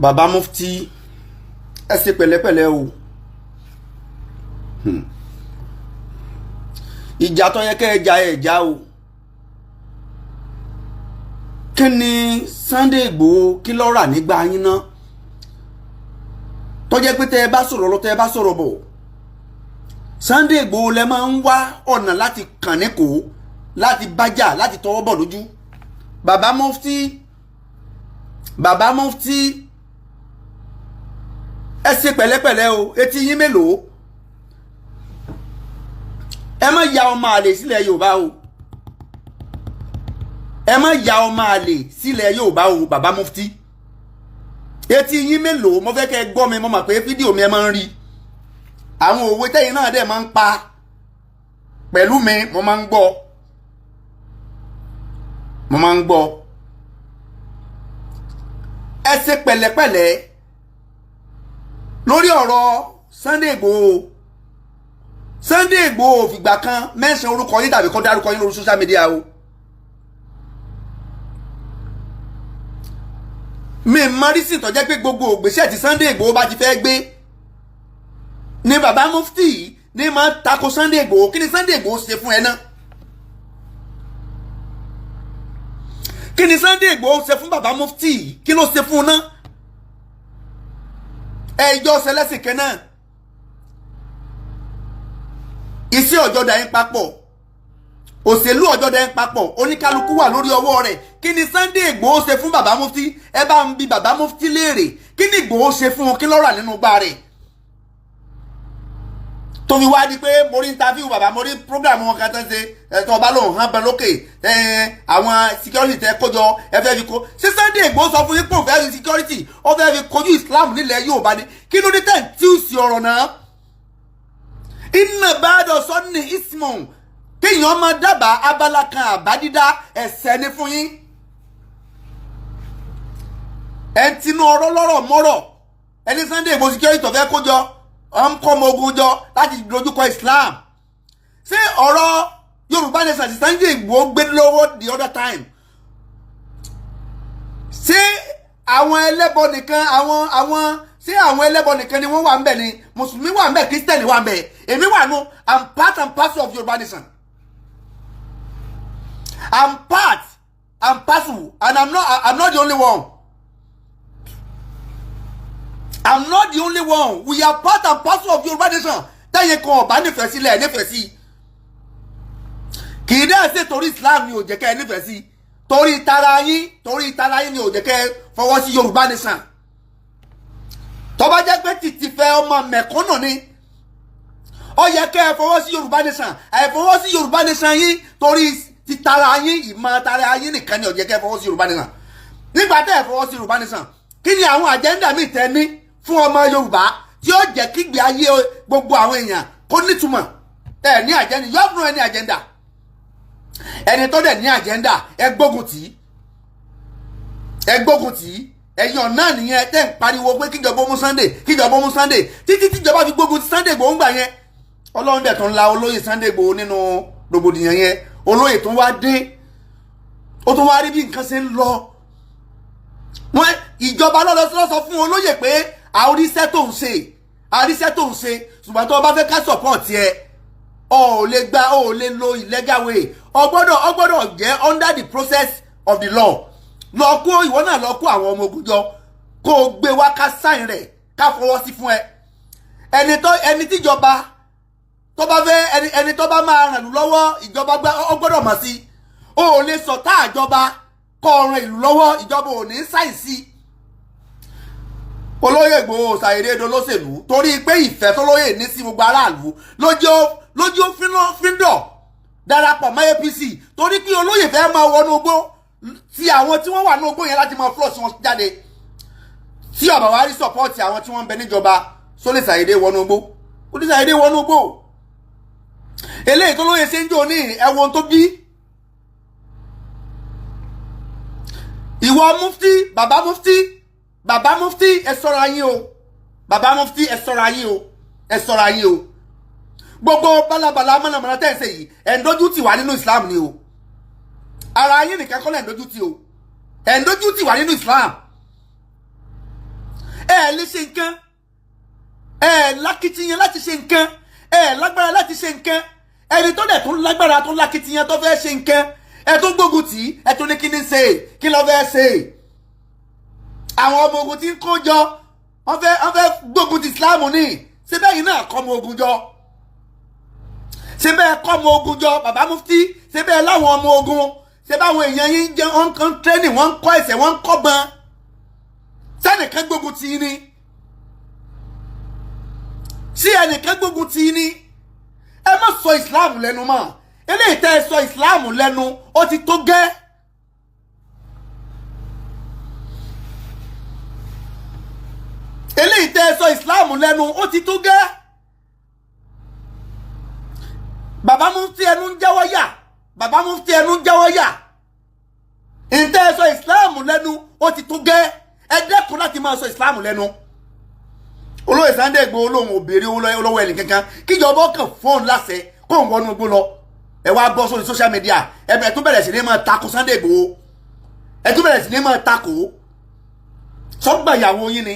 Bàbá Mufti, ẹ ṣe pẹ̀lẹ́pẹ̀lẹ́ o. Ìjà tó yẹ kẹ́ ẹ jà, ẹ jà o. Kí ni Sunday Igboho, kí ló rà nígbà yín náà tó jẹ́ pé tẹ́ ẹ bá sọ̀rọ̀ lọ, tẹ́ ẹ bá sọ̀rọ̀ bọ̀, Sunday Igboho lẹ máa ń wá ọ̀nà láti kàn ní kó, láti bájà, láti tọwọ́ bọ̀ lójú? Bàbá Mufti, Bàbá Mufti, ẹ ṣe pẹ̀lẹ́pẹ̀lẹ́ o. Etí yín mélòó? Ẹ má ya ọmọ àlè sílẹ̀ Yorùbá o. Ẹ má ya ọmọ àlè sílẹ̀ Yorùbá o. Bàbá Mufti, etí yín mélòó? Mo fẹ́ kẹ́ ẹ gbọ́ mi. Mo mọ̀ pé fídíò mi, ẹ máa ń rí àwọn òwe tẹ́yìn náà dẹ̀ máa ń pa pẹ̀lú mi. Mo máa ń gbọ́, mo máa ń gbọ́. Ẹ ṣe pẹ̀lẹ́pẹ̀lẹ́ lórí ọ̀rọ̀ Sunday Igboho. Sunday Igboho fìgbà kan mẹ́sàn orúkọ yín tàbí kó dárúkọ yín lórí social media o. Mi mọ́rísì tó jẹ́ pé gbogbo ògbésẹ̀ tí Sunday Igboho bá ti fẹ́ gbé ni bàbá Mufti ní máa tako Sunday Igboho. Kí ni Sunday Igboho ṣe fún ẹ náà? Kí ni Sunday Igboho ṣe fún bàbá Mufti? Kí ló ṣe fún un náà? Ẹ ìjọ ṣẹlẹ́sìn kan náà, iṣẹ́ ọjọ́ da yín papọ̀, òṣèlú ọjọ́ da yín papọ̀, oníkálukú wà lórí ọwọ́ rẹ̀. Kí ni Sunday Igboho ṣe fún bàbá Mufti? Ẹ bá ń bi bàbá Mufti léèrè, kí ni Igboho ṣe fún wọn? Kí ló rà nínú gbá rẹ̀ tó fi wá di pé mo rí interview bàbá, mo rí program wọn kan tó ń ṣe ẹ̀tọ́ ọba lòun hàn bẹ lókè àwọn security tẹ kójọ, ẹ fẹ́ fi kó ṣé? Sunday Igboho sọ fún yín pé òun fẹ́ fi security, ó fẹ́ fi kojú Islam nílẹ̀ Yorùbá ni? Kí ló dé tẹ̀ ń tí ò sí ọ̀rọ̀ náà? Iná bá dọ̀ sọ́ni ismon, kéèyàn máa dábàá abala kan àbá dídá, ẹ̀ṣẹ̀ ni fún yín. Ẹ̀ ń tinú ọ̀rọ̀ lọ́rọ̀ mọ́rọ̀. Ẹni Sunday Igboho, security tó fẹ́ kójọ, ọ̀n kọ́ ọmọ ogun jọ láti dojúkọ Islam. Ṣé ọ̀rọ̀ Yorùbá nation ti Sunday Igboho gbé lọ́wọ́ the other time, ṣé àwọn ẹlẹ́bọ nìkan, àwọn ṣé àwọn ẹlẹ́bọ nìkan ni wọ́n wà ń bẹ̀ ni? Mùsùlùmí wà ń bẹ̀, Kírísítẹ̀nì wà ń bẹ̀, èmi wà nù. I'm part and parcel of Yorùbá nation. I'm part and parcel, and I'm not the only one. I'm not the only one. We are part and parcel of Yorùbá nation. Tẹ́yìn kan ọ̀bá nífẹ̀ẹ́ sílẹ̀ nífẹ̀ẹ́ sí, kì í dẹ́ ṣe torí Islam ni ò jẹ́ kẹ́ ẹ nífẹ̀ẹ́ sí, torí tara yín, torí tara yín ni ò jẹ́ kẹ́ ẹ fọwọ́ sí Yorùbá nation. Tó bá jẹ́ pé tìtì fẹ́ ọmọ mẹ̀kúnnù ni, ó yẹ kẹ́ ẹ fọwọ́ sí Yorùbá nation. Àìfọwọ́ sí Yorùbá nation yín, torí ti tara yín, ìmọ̀ tara yín nìkan ni ò jẹ́ kẹ́ ẹ fọwọ́ sí Yorùbá nation. Nígbà tẹ́ ẹ fọwọ́ sí Yorùbá nation, kí ni àwọn agenda míì tẹ́ ní fún ọmọ Yorùbá tí ó jẹ́ kígbe ayé gbogbo àwọn èèyàn kó nítumọ̀? Ẹ ní agenda. You have no any agenda. Ẹni tó dẹ̀ ní agenda, ẹ gbógun tì í, ẹ gbógun tì í. Ẹ̀yin ọ̀nà nìyẹn tẹ́ ń pariwo pé kíjọba ó mú Sunday, kíjọba ó mú Sunday, títí tíjọba fi gbógun ti Sunday Igboho ńgbà yẹn. Ọlọ́run dẹ̀ tó ń la olóyè Sunday Igboho nínú rògbòdìyàn yẹn. Olóyè tó wá dé, ó tún wá rí bí nǹkan ṣe ń lọ. Wọn ìjọba lọ́lọ́ sọ fún olóyè pé àríṣẹ́ tó ń ṣe, àríṣẹ́ tó ń ṣe, ṣùgbọ́n tó o bá fẹ́ ká support ẹ, o ò lè gba, o ò lè lo illegal way. O gbọ́dọ̀ jẹ́ under the process of the law. Lọ kó ìwọ náà, lọ kó àwọn ọmọ ogun jọ, kó o gbé wá, ká sign rẹ̀, ká fọwọ́ sí fún ẹ. Ẹni tó ẹni tíjọba tó bá fẹ́, ẹni tó bá máa ràn lọ́wọ́ ìjọba, ọ gbọ́dọ̀ mọ̀ sí. O ò lè sọ tá àjọba kọ́ ọ̀ràn ìlú lọ́wọ́, ìjọba ò ní sign sí. Olóyè Ìgbòho ṣàyẹ̀dẹ̀ lóṣèlú torí pé ìfẹ́ tó lóyè ní sí gbogbo aráàlú lójú fíndọ̀ darapọ̀ mọ́ APC, torí pé olóyè fẹ́ máa wọnú igbó tí àwọn tí wọ́n wà ní igbó yẹn láti máa flush wọn jáde. Tí ọ̀bà wa rí support àwọn tí wọ́n ń bẹ níjọba, sólè ṣàyẹ̀dẹ̀ wọnú igbó, ó ní ṣàyẹ̀dẹ̀ wọnú igbó. Eléyìí tó lóye ṣe ń jò ní ẹ̀wọ̀n tó bí ìwọ Mufti, bàbá Mufti, bàbá Mufti, ẹ ṣọ́ra yín o. Bàbá Mufti, ẹ ṣọ́ra yín o, ẹ ṣọ́ra yín o. Gbogbo bálabàlà mọ̀nàmọ́ná tẹ̀ ń ṣe yìí, ẹ̀ ń dojú tì wá nínú Islam ni o. Ara yín nìkan kọ́ lẹ̀ ń dojú tì o, ẹ̀ ń dojú tì wá nínú Islam. Ẹ lè ṣe nǹkan, ẹ lákìtìyàn láti ṣe nǹkan, ẹ lágbára láti ṣe nǹkan. Ẹni tó dẹ̀ tún lágbára, tó lákìtìyàn, tó fẹ́ ṣe nǹkan, ẹ tó gbógun tì í, ẹ tó ní kí ni ṣe, kí ló fẹ́ ṣe. Àwọn ọmọ ogun tí ń kó jọ, wọ́n fẹ́ gbógun ti Islam ní. Ṣé bẹ́ẹ̀ yìí náà kọ́ ọmọ ogun jọ? Ṣé bẹ́ẹ̀ kọ́ ọmọ ogun jọ, bàbá mufti? Ṣé bẹ́ẹ̀ láwọn ọmọ ogun? Ṣé báwọn èèyàn yín jẹ́ wọ́n ń training, wọ́n ń kọ́ ẹsẹ̀, wọ́n ń kọ́ bọn? Sẹ́nìkan gbógun tì í ni? Sí ẹnìkan gbógun tì í ni? Ẹ má sọ Islam lẹ́nu mọ́. Eléyìí tẹ́ ẹ sọ Islam lẹ́nu, ó ti tó gẹ́. Eléyìí tẹ́ ẹ sọ Islam lẹ́nu, ó ti tó gẹ́. Bàbá mufti, ẹnu ń jẹ́wọ́ yà. Bàbá mufti, ẹnu ń jẹ́wọ́ yà. Ǹtẹ́ ẹ sọ Islam lẹ́nu, ó ti tó gẹ́. Ẹ dẹ́kun láti máa sọ Islam lẹ́nu. Olóyè Sunday Igboho lòun ò béèrè owó lọ́wọ́ ẹnì kankan, kíjọba ọkàn fóònù láṣẹ kó ń wọnú igbó lọ. Ẹ wá bọ́ sórí social media, ẹ bẹ̀rẹ̀ tún bẹ̀rẹ̀ sí ní máa takò Sunday Igboho. Ẹ tún bẹ̀rẹ̀ sí ní máa takò sọ́gbà ìyàwó yín ni.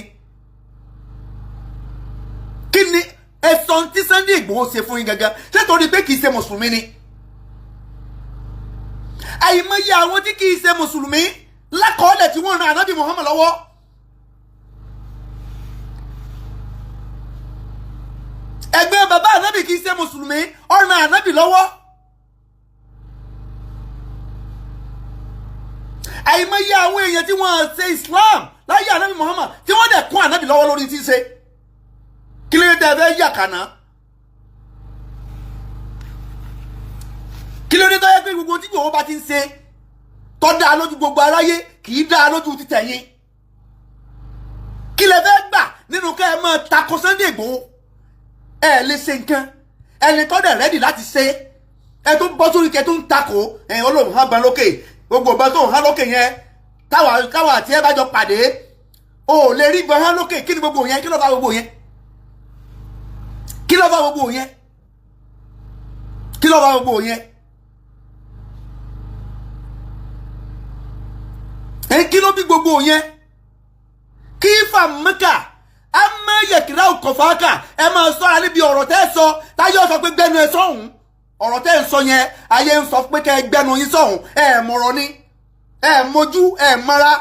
Kí ni ẹ sọ tí Sunday Igboho ṣe fún yín gangan? Ṣé torí pé kì í ṣe mùsùlùmí ni? Àìmọye àwọn tí kì í ṣe mùsùlùmí lákọọ́lẹ̀ tí wọ́n ran Ànábì Muhammad lọ́wọ́. Ẹgbẹ́ bàbá ànábì kì í ṣe mùsùlùmí, ó ran ànábì lọ́wọ́. Àìmọye àwọn èèyàn tí wọ́n ṣe Islam láyé ànábì Muhammad tí wọ́n dẹ̀ kún ànábì lọ́wọ́ lórí tí ń ṣe. Kí ló dé tẹ́ fẹ́ yà kàná? Kí ló dé tó yẹ pé gbogbo tí Ìgbòho bá ti ń ṣe tó dáa lójú gbogbo aráyé, kì í dáa lójú títẹ̀yìn? Kí lẹ fẹ́ gbà nínú kẹ́ ẹ máa tako Sunday Ìgbòho? Ẹ lè ṣe nǹkan. Ẹni tó dẹ̀ ready láti ṣe, ẹ tó bọ́ sórí kẹ tó ń takò ẹ. Olóhùn hàn ban lókè, gbogbo ọba tó ń hàn lókè yẹn, táwa àti ẹ bá jọ pàdé, o ò lè rí ban hàn lókè. Kí ni gbogbo yẹn? Kí ló fà gbogbo yẹn? Kí ló fà gbogbo yẹn? Kí ló fà gbogbo yẹn? Ẹ kí ló bí gbogbo yẹn? Kí fà mẹ́kà ẹ má yẹkìrá òkòfàákà. Ẹ máa sọ́ra níbi ọ̀rọ̀ tẹ́ ẹ sọ táyọ̀ sọ pé gbẹ́nu ẹ sọ̀hún. Ọ̀rọ̀ tẹ́ ẹ sọ yẹn, ayé ń sọ pé kẹ́ ẹ gbẹ́nu yín sọ̀hún. Ẹ mọ̀rọ̀ ni, ẹ mojú, ẹ mọ́ra,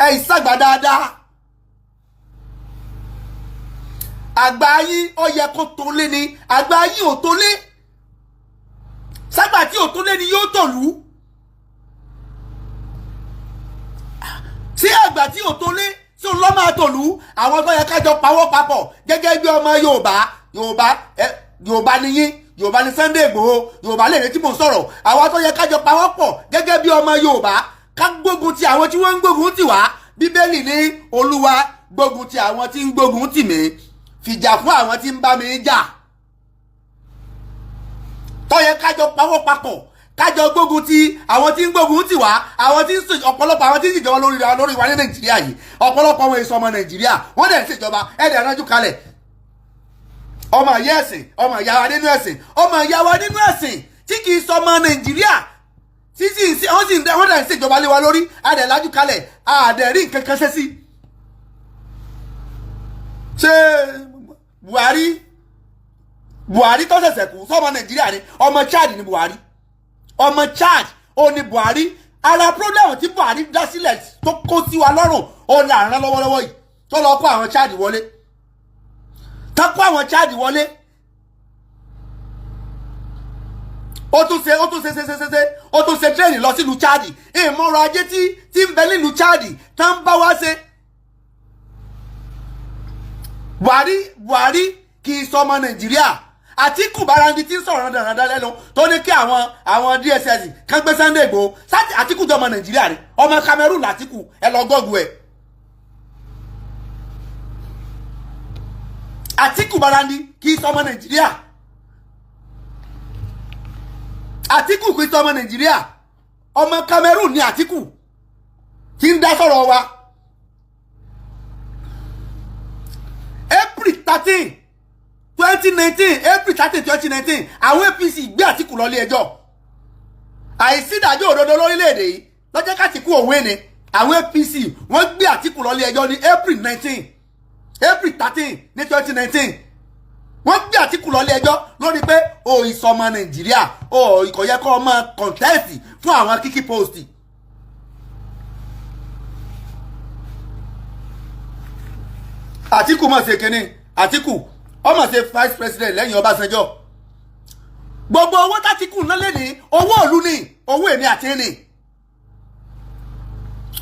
ẹ ìsàgbà dáadáa. Àgbà yín ó yẹ kó tó lé ni, àgbà yín ò tó lé. Ságbà tí ò tó lé ni yóò tòlú. Sí àgbà tí ò tó lé tí òun lọ́ máa tòlú. Àwọn tó yẹ kájọ pawọ́ papọ̀ gẹ́gẹ́ bí ọmọ Yorùbá, Yorùbá ẹ, Yorùbá ni yín, Yorùbá ni Sunday Igboho, Yorùbá lè retí mò ń sọ̀rọ̀. Àwọn tó yẹ kájọ pawọ́ pọ̀ gẹ́gẹ́ bí ọmọ Yorùbá, ká gbógun ti àwọn tí wọ́n ń gbógun tì wá. Bíbélì ní Olúwa gbógun ti àwọn tí ń gbógun tì mí, fìjà fún àwọn tí ń bá mi jà. Tó yẹ kájọ pawọ́ papọ̀, kájọ gbógun ti àwọn tí ń gbógun tì wá, àwọn tí ń sè ọ̀pọ̀lọpọ̀ àwọn tí ń ṣèjọba lórí wa ní Nàìjíríà yìí. Ọ̀pọ̀lọpọ̀ àwọn èso ọmọ Nàìjíríà, wọ́n dẹ̀ ń ṣèjọba. Ẹ̀dẹ̀ ránjú kalẹ̀. Ọmọ ìyá ẹ̀sìn, ọmọ ìyá wa nínú ẹ̀sìn, ọmọ ìyá wa nínú ẹ̀sìn tí kì í sọ ọmọ Nàìjíríà, tí sì ń wọ́n sì ń wọ́n dẹ̀ ń ṣèjọba lé wa lórí. Adẹ̀ lájú kalẹ̀, àdẹ̀ rí nǹkan kan ṣe sí. Ṣé Buhari tó ṣẹ̀ṣẹ̀ kú, sọmọ Nàìjíríà ni? Ọmọ Chad ni Buhari, ọmọ Chad ó ní Buhari. Ara problem tí Buhari dá sílẹ̀ tó kó sí wa lọ́rùn, ó ní àrán lọ́wọ́lọ́wọ́ yìí tó lọ kó àwọn Chad wọlé, tó kó àwọn Chad wọlé. Ó tún ṣe, ó tún ṣe ṣe ṣe ṣe, ó tún ṣe train lọ sílùú Chad. Ìmọ̀ràn ajé tí ń bẹ nílùú Chad tá ń bá wá ṣe. Buhari kì í sọ ọmọ Nàìjíríà. Àtíkù Bárandí tí ń sọ̀rọ̀ dandan lẹ́nu tó ní kí àwọn DSS kan gbé Sunday Igboho. Àtíkù jẹ́ ọmọ Nàìjíríà rí? Ọmọ Cameroon làtíkù, ẹ lọ gọ́gù ẹ̀. Àtíkù Bárandí kì í sọ ọmọ Nàìjíríà. Àtíkù kì í sọ ọmọ Nàìjíríà, ọmọ Cameroon ni Àtíkù tí ń dá sọ̀rọ̀ wa. April 13 2019, April 13 2019, àwọn APC gbé Àtíkù lọ ilé ẹjọ́. Àìsí ìdájọ́ òdodo lórílẹ̀‐èdè yìí lọ́jọ́ k'Àtíkù òwe ni. Àwọn APC, wọ́n gbé Àtìkù lọ ilé ẹjọ́ ní April 19, April 13 ní 2019. Wọ́n gbé Àtìkù lọ ilé ẹjọ́ lórí pé o ìsọmọ Nàìjíríà, o kò yẹ kó o máa contest fún àwọn key post. Àtìkù mọ̀ ṣe kínní, Àtìkù ó mọ̀ ṣe vice president lẹ́yìn Ọbásanjọ́. Gbogbo owó tÁtìkù ná lé ní owó òlu ní owó èmi àti ẹni,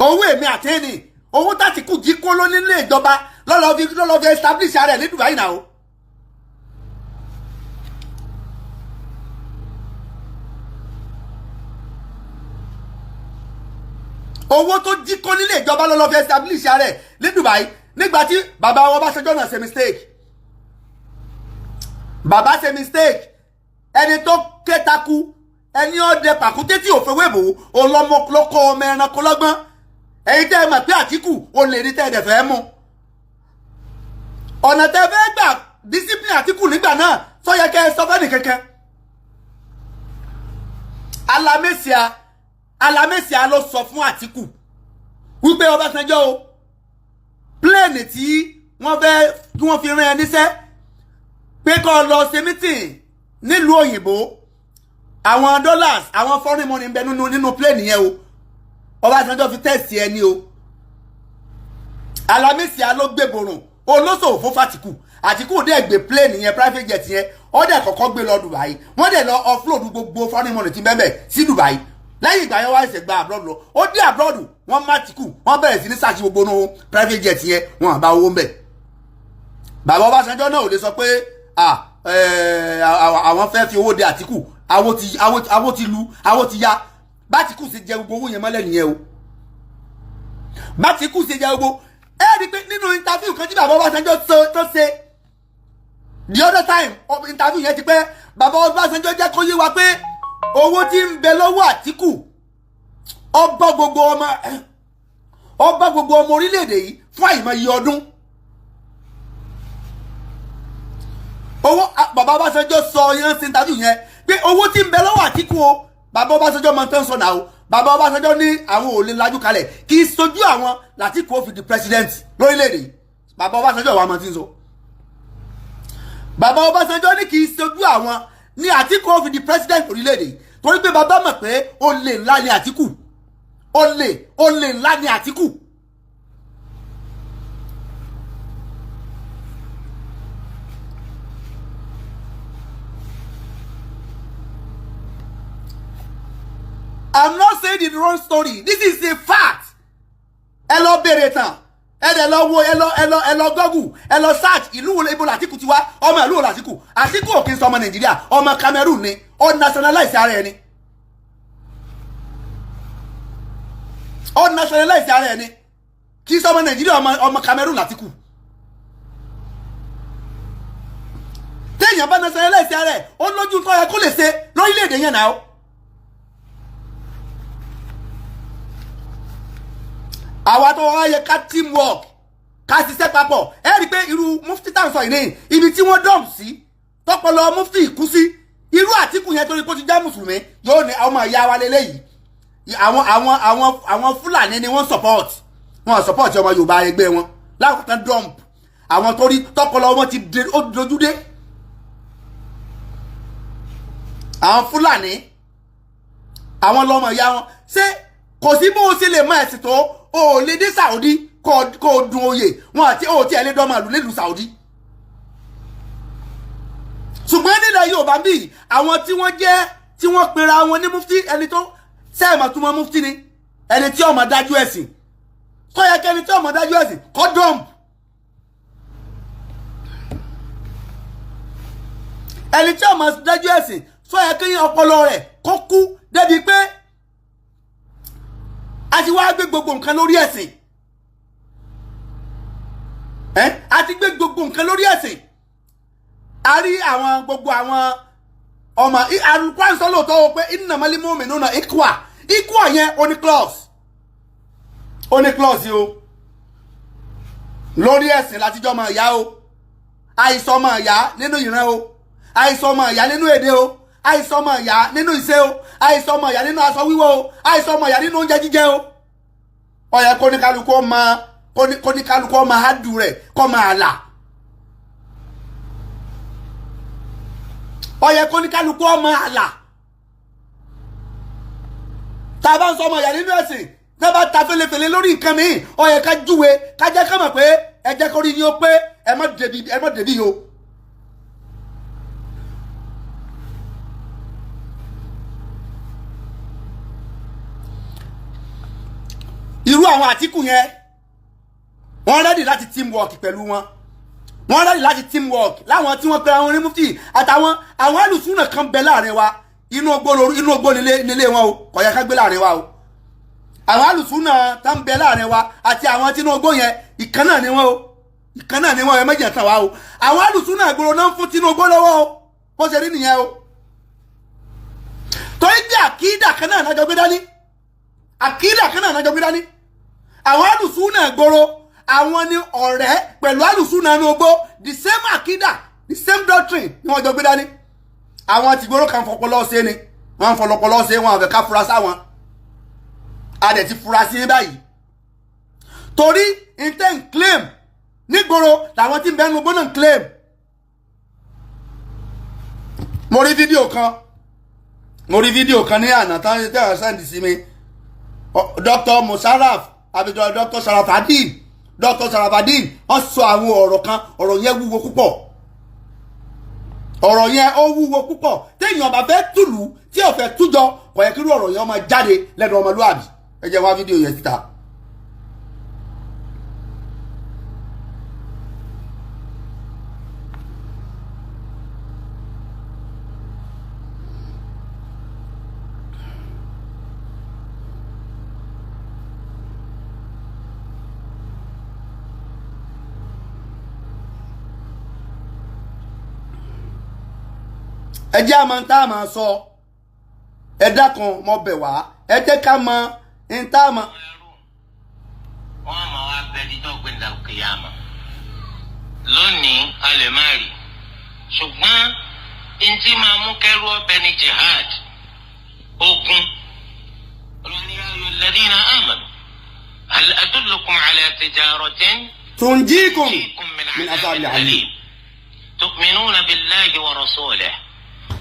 owó èmi àti ẹni. Owó tÁtìkù jí kó ló nílé ìjọba lọ́lọ́ fi establish ara ẹ̀ ní Dubai náà o. Owó tó jí kó nílé ìjọba lọ́lọ́ fi establish ara ẹ̀ ní Dubai. Nígbà tí bàbá Ọbásanjọ́ náà ṣe mistake, bàbá ṣe mistake. Ẹni tó kétaku, ẹni ọdẹ pàkúté tí òfin wèbò ọlọmọ lọkọ ọmọ ẹranko lọ́gbọ́n. Ẹ̀yin tẹ́ ẹ mọ̀ pé Àtìkù ò lè rí tẹ́ ẹ dẹ̀ fẹ́ mú, ọ̀nà tẹ́ fẹ́ gbà discipline Àtìkù nígbà náà, sọ yẹ kẹ́ ẹ sọ fẹ́ni kankan. Alamẹ́síà, Alamẹ́síà ló sọ fún Àtìkù wípé Ọbásanjọ́ o, plane tí wọ́n fẹ́ kí wọ́n fi rán ẹ níṣẹ́ pé kó lọ ṣe meeting nílùú òyìnbó, àwọn dollars, àwọn foreign money ń bẹ nínú plane yẹn o. Ọbásanjọ́ fi test ẹni o. Alamẹ́síà ló gbé borùn olóṣòwò fún Fàtìkù. Àtìkù dẹ̀ gbé plane yẹn, private jet yẹn, ó dẹ̀ kọ́kọ́ gbé lọ Dubai. Wọ́n dẹ̀ lọ offload gbogbo foreign money tí bẹ́ẹ̀ sí Dubai. Lẹ́yìn ìgbà yẹn, wá ṣe gba abroad lọ. Ó dé abroad, wọ́n má Àtìkù, wọ́n bẹ̀rẹ̀ sí ní search gbogbo nínú private jet yẹn, wọ́n àbá owó ń bẹ̀. Bàbá Ọbásanjọ́ náà ò lè sọ pé àwọn fẹ́ fi owó de Àtìkù. Àwo ti lu, àwo ti ya. Bátìkù ṣe jẹ gbogbo owó yẹn mọ́lẹ̀ nìyẹn o. Bátìkù ṣe jẹ gbogbo ẹ rí i pé nínú interview kan tí bàbá Ọbásanjọ́ tó ṣe the other time, interview yẹn ti pẹ́, bàbá Ọbásanjọ́ jẹ́ kó yé wa pé owó tí ń bẹ lọ́wọ́ Àtìkù, ó bá gbogbo ọmọ orílẹ̀-èdè yìí fún àìmọye ọdún. Owó, bàbá Ọbásanjọ́ sọ yẹn sí interview yẹn pé owó tí ń bẹ lọ́wọ́ Àtìkù o. Bàbá Ọbásanjọ́ máa ń tán sọ náà o. Bàbá Ọbásanjọ́ ní àwọn ò lè lajú kalẹ̀ kì í sojú àwọn lÀtìkù ó fi di president lórílẹ̀-èdè yìí. Bàbá Ọbásanjọ́ wà máa ti ń sọ. Bàbá Ọbásanjọ́ ní kì í sojú àwọn ní Àtìkù ó fi di president orílẹ̀-èdè yìí, torí pé bàbá mọ̀ pé olè ńlá ni Àtìkù, olè ńlá ni Àtìkù. I'm not saying the wrong story. This is a fact. Ẹ lọ bèrè tán, ẹ dẹ̀ lọ wo, ẹ lọ Google, ẹ lọ search ìlú wo, ibo lÀtìkù ti wá, ọmọ ìlú wo lÀtìkù. Àtìkù ò kí ń sọ ọmọ Nàìjíríà, ọmọ Cameroon ni. Ó nationalize ara ẹni, ó nationalize ara ẹni. Kì í sọ ọmọ Nàìjíríà, ọmọ Cameroon lÀtìkù. Téèyàn bá nationalize ara ẹ̀, ó lójú tó yẹ kó lè ṣe lórílẹ̀‐èdè yẹn náà. Àwa tó wá yẹ ká teamwork, ká ṣiṣẹ́ papọ̀. Ẹ rí i pé irú mufti tá à ń sọ yìí ní ibi tí wọ́n dump sí, tọpọlọ mufti kú sí, irú Àtìkù yẹn, torí kó ti já mùsùlùmí, yóò ní ọmọ ìyá wa lélẹ́yìí. Àwọn Fúlàní ni wọ́n support, wọ́n support ọmọ Yorùbá ẹgbẹ́ wọn lákòókò dump àwọn, torí tọpọlọ wọn ti ó dojú dé. Àwọn Fúlàní, àwọn lọmọ ìyá wọn. Ṣé kò sí bó o ṣe lè mọ ẹ̀sìn tó, o ò lè dé Saudi kó o dun oyè wọn, àti o tí ẹ lè dọ́mọ ìlú nílùú Saudi. Ṣùgbọ́n nílẹ̀ Yorùbá bíi, àwọn tí wọ́n jẹ́, tí wọ́n pera wọn ní mufti, ẹni tó sẹ́ẹ̀mọ̀ túmọ̀ mufti ni ẹni tí ó mọ̀ dájú ẹ̀sìn, tó yẹ kẹ́ni tí ó mọ̀ dájú ẹ̀sìn kọ́ dump. Ẹni tí ó mọ̀ dájú ẹ̀sìn, tó yẹ kí ọpọlọ rẹ̀ kó kú débi pé a ti wá gbé gbogbo nǹkan lórí ẹ̀sìn ẹ́. A ti gbé gbogbo nǹkan lórí ẹ̀sìn. A rí àwọn gbogbo àwọn ọmọ Al-Qur'an sọ lóòótọ́ o pé innamal mu'minuna ikhwa. Ikhwa yẹn, ó ní clause, ó ní clause o. Lórí ẹ̀sìn látijọ́ ọmọ ìyá o. Àìsàn ọmọ ìyá nínú ìran o, àìsàn ọmọ ìyá nínú èdè o, àìsàn ọmọ ìyá nínú ìṣe o, àìsàn ọmọ ìyá nínú aṣọ wíwọ̀ o, àìsàn ọmọ ìyá nínú oúnjẹ jíjẹ o. Ó yẹ kóníkálukú ọmọ, kóníkálukú ọmọ hádù rẹ̀ kọ́ máa là. Ó yẹ kóníkálukú ọmọ àlà. Tá a bá ń sọ ọmọ ìyá nínú ẹ̀sìn, tá a bá ta felefele lórí nǹkan mi, ó yẹ ká júwe, ká jẹ́ ká mọ̀ pé ẹ jẹ́ kó rí yín ó pé, ẹ má débi, ẹ má débi o. Irú àwọn Àtìkù yẹn, wọ́n ready láti teamwork pẹ̀lú wọn. Wọ́n ready láti teamwork láwọn tí wọ́n pe àwọn onímùtì àtàwọn àwọn alùsùnà kan bẹ láàrin wa. Inú ogbó, inú ogbó nílé wọn o. Kò yẹ ká gbé láàrin wa o. Àwọn alùsùnà tá ń bẹ láàrin wa àti àwọn tí inú ogbó yẹn, ìkan náà ni wọn o, ìkan náà ni wọn. Ẹ méjì tàn wá o. Àwọn alùsùnà ìgboro náà ń fún Tinubu lọ́wọ́ o. Bó ṣe rí nìyẹn o, torí bí àkídà kan náà nájọ gbé dání, àkídà kan náà nájọ gbé dání. Àwọn alùsùnà ìgboro, àwọn ni ọ̀rẹ́ pẹ̀lú alùsùnà inú ogbó. The same àkídà, the same doctrine ni wọ́n jọ gbé dání. Àwọn tìgboro kan fọpọlọ ṣe ni wọ́n ń fọlọpọlọ ṣe wọn, àfẹ́ ká fura sáwọn. A dẹ̀ ti fura sí báyìí, torí intent claim nígboro làwọn tí ń bẹ́ẹ̀ nu gbóná claim. Mo rí fídíò kan, mo rí fídíò kan ní àná tán tẹ́wọ̀n send sí mi. Dr. Musaraf abidjan, Dr. Sharafadin, Dr. Sharafadin, wọ́n sọ àwọn ọ̀rọ̀ kan. Ọ̀rọ̀ yẹn wúwo púpọ̀, ọ̀rọ̀ yẹn ó wúwo púpọ̀. Téèyàn bá fẹ́ tùlù tí ò fẹ́ tújọ, kò yẹ kí irú ọ̀rọ̀ yẹn máa jáde lẹ́nu ọmọlúwàbí. Ẹ jẹ́ wá fídíò yẹn síta. Ẹ jẹ́ àmọ́ tá a máa sọ. Ẹ dákun, mo bẹ̀ wá, ẹ jẹ́ ká mọ n tá a mọ. Wọ́n máa wá bẹ dídọ́ gbẹ̀ndà kìyàmà. Lónìí a lè má rí, ṣùgbọ́n ntí máa mú kẹ́rù ọbẹ̀ ní jihad, ogun. Olùwàní ayọ̀ alladhina amanu hal adullukum ala tijaratin tunjikum tunjikum min min adhabin adhabin alim. alim tu'minuna billahi wa rasulihi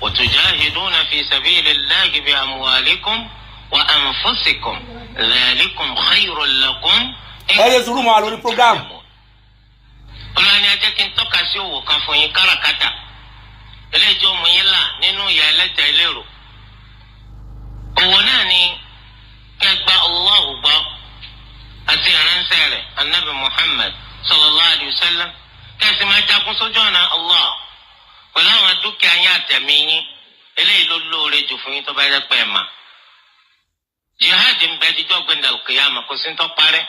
wa tujahiduna fi sabilillahi bi amwalikum wa anfusikum dhalikum khayrun lakum. Ẹ yẹ sùúrù mọ́ wa lórí program. Olúwa ni, ẹ jẹ́ kí n tọ́ka sí òwò kan fún yín, káràkátà eléyìí tí ó mú yín là nínú ìyà ẹlẹ́tẹ̀ ẹlẹ́rò. Òwò náà ni kí ẹ gba Allahu gbọ́ àti ìránṣẹ́ rẹ̀ anabi Muhammad sallallahu alayhi wa sallam, kí ẹ sì máa jagun sójú ọ̀nà Allah pẹ̀lú àwọn dúkìá yín àtẹ̀mí yín. Eléyìí ló lóore jù fún yín tó bá yẹ pé ẹ mà. Jihad ń bẹ díjọ́ gbẹ̀ndàlùkìyàmà, kò sí ń tọ́ parẹ́.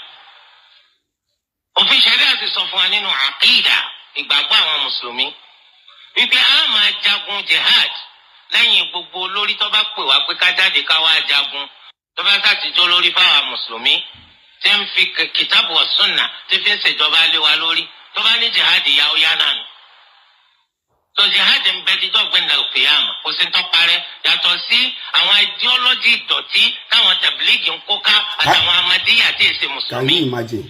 Òfin ṣẹ̀ríà sì sọ fún wa nínú àkídà, ìgbàgbọ́ àwọn mùsùlùmí, wípé a máa jagun jihad lẹ́yìn gbogbo olórí tó bá pè wá pé ká jáde ká wá jagun, tó bá sàtijọ́ lórí fáwọn mùsùlùmí tí ń fi kìtàbù wa sunna tí fi ń ṣèjọba lé wa lórí, tó bá ní jihad yá, ó yá náà nù. Tó jihad ń bẹ dídọ́ gbẹ̀ndà òkèèyàmà, kò sí ń tọ́ parẹ́, yàtọ̀ sí àwọn ideology ìdọ̀tí táwọn tẹ̀blígì ń kó ká àtàwọn amadíyà tí èsè Can mùsùlùmí. you imagine?